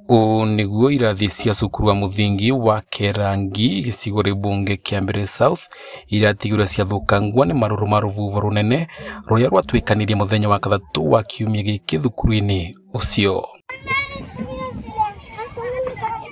Ũũ nĩguo irathi cia cukuru wa mũthingi wa Kĩrangi gĩcigo rĩbunge kĩa Mbeere South iratigirwo ciathũkangua nĩ marũrũ ma rũhuho rũnene rũrĩa rwatuĩkanirie mũthenya wa gatatũ wa kiumia gĩkĩ thukuru-inĩ ũcio.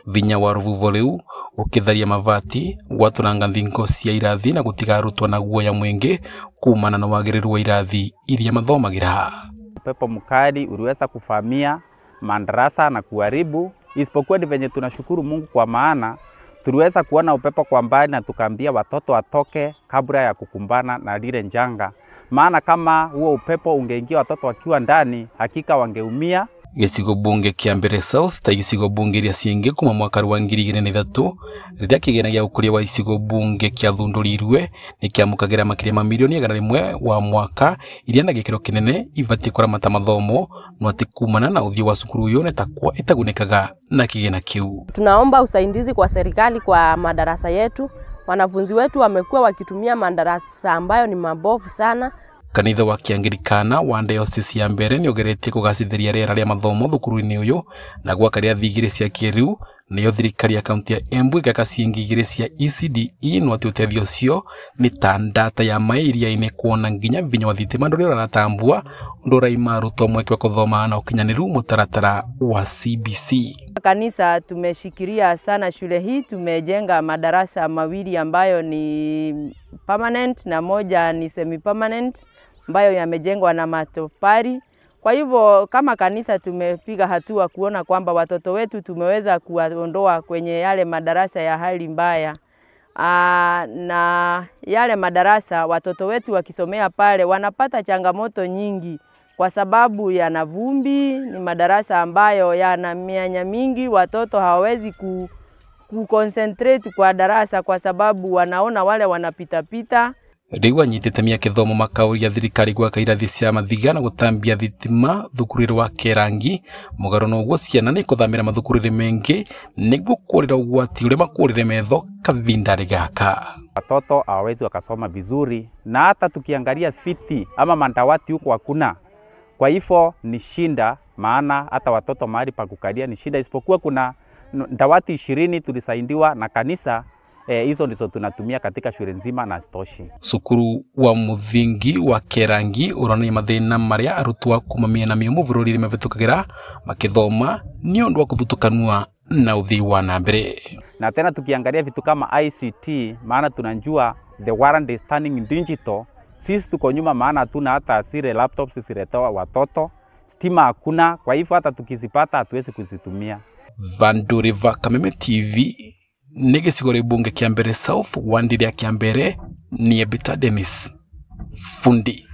Vinya wa rũhuho rĩu ũkĩtharia mabati, gwatũranga thingo cia irathi na gũtiga arutwo na guoya mũingĩ kumana na wagĩrĩru wa irathi iria mathomagĩra. Upepo mkali uliweza kuvamia madarasa na kuharibu, isipokuwa ni venye tunashukuru Mungu kwa maana tuliweza kuona upepo kwa mbali na tukaambia watoto watoke kabla ya kukumbana na lile janga, maana kama huo upepo ungeingia watoto wakiwa ndani, hakika wangeumia. Gĩcigo bunge kĩa Mbeere South ta icigo bunge iria cingĩ kuma mwaka wa 2003 rĩrĩa kĩgĩna gĩa ũkũria wa icigo bunge kĩathundũrirwe nĩ kĩamũkagĩra makĩria ma mirioni 100 wa mwaka iria na gĩkĩro kĩnene ibatiĩ kũramata mathomo no atĩ kumana na ũthiũ wa cukuru ũyũ nĩ takwa ĩtagunĩkaga na kĩgĩna kĩu. Tunaomba usaidizi kwa serikali kwa madarasa yetu. Wanafunzi wetu wamekuwa wakitumia madarasa ambayo ni mabovu sana. Kanitha wa Kĩangirikana wa Diocese ya Mbeere nĩũgeretie kũgacĩrithia rĩera rĩa mathomo thukuru-inĩ ũyũ na gwaka irathi igĩrĩ cia kĩrĩu nĩyo thirikari ya kaunti ya Embu ĩgaka ciringi igĩrĩ cia ECDE no atĩ ũteithio ũcio nĩ ta ndata ya maĩ iria-inĩ kuona nginya vinya wa thitima ndũrĩ ũratambua ũndũ ũraima arutwo mweke wa kũthoma na ũkinyanĩru mũtaratara wa CBC. Kanisa tumeshikilia sana shule hii, tumejenga madarasa mawili ambayo ni permanent na moja ni semi permanent ambayo yamejengwa na matofali. Kwa hivyo kama kanisa tumepiga hatua kuona kwamba watoto wetu tumeweza kuwaondoa kwenye yale madarasa ya hali mbaya. Na yale madarasa watoto wetu wakisomea pale wanapata changamoto nyingi kwa sababu yana vumbi, ni madarasa ambayo yana mianya mingi, watoto hawawezi kuconcentrate kwa darasa kwa sababu wanaona wale wanapita pita. Rĩu anyitĩte mĩa gĩthomo makauria thirikari gwaka irathi cia mathiga na gũtambia thitima thukuru-inĩ wa Kĩrangi mũgarũ na ũguo ciana nĩ ikũthamĩra mathukuru-inĩ mengĩ nĩguo kũrĩra ũgwati ũrĩa makũrĩre metho kavinda gaka. Watoto hawawezi wakasoma vizuri, na hata tukiangalia viti ama madawati huko hakuna. Kwa hivyo ni shinda, maana hata watoto mahali pa kukalia ni shida, isipokuwa kuna dawati 20 tulisaidiwa na kanisa. Hizo ndizo tunatumia katika shule nzima na hazitoshi. Cukuru wa mũthingi wa Kĩrangi ũronania mathĩna marĩa arutwo kuma mĩena mĩũmũ bũrũri-inĩ mabĩtũkagĩra makĩthoma nĩ ũndũ wa kũthutũkanua na ũthii wa na mbere. Na tena tukiangalia vitu kama ICT, maana tunajua the world is turning digital. Sisi tuko nyuma, maana hatuna hata zile laptops ziletoa watoto, stima hakuna, kwa hivyo hata tukizipata hatuwezi kuzitumia. Vanduri va Kameme TV nĩ gĩcigo rĩbunge kĩa Mbeere South wandi rĩa Kĩambere nĩ Ebita Dennis Fundi.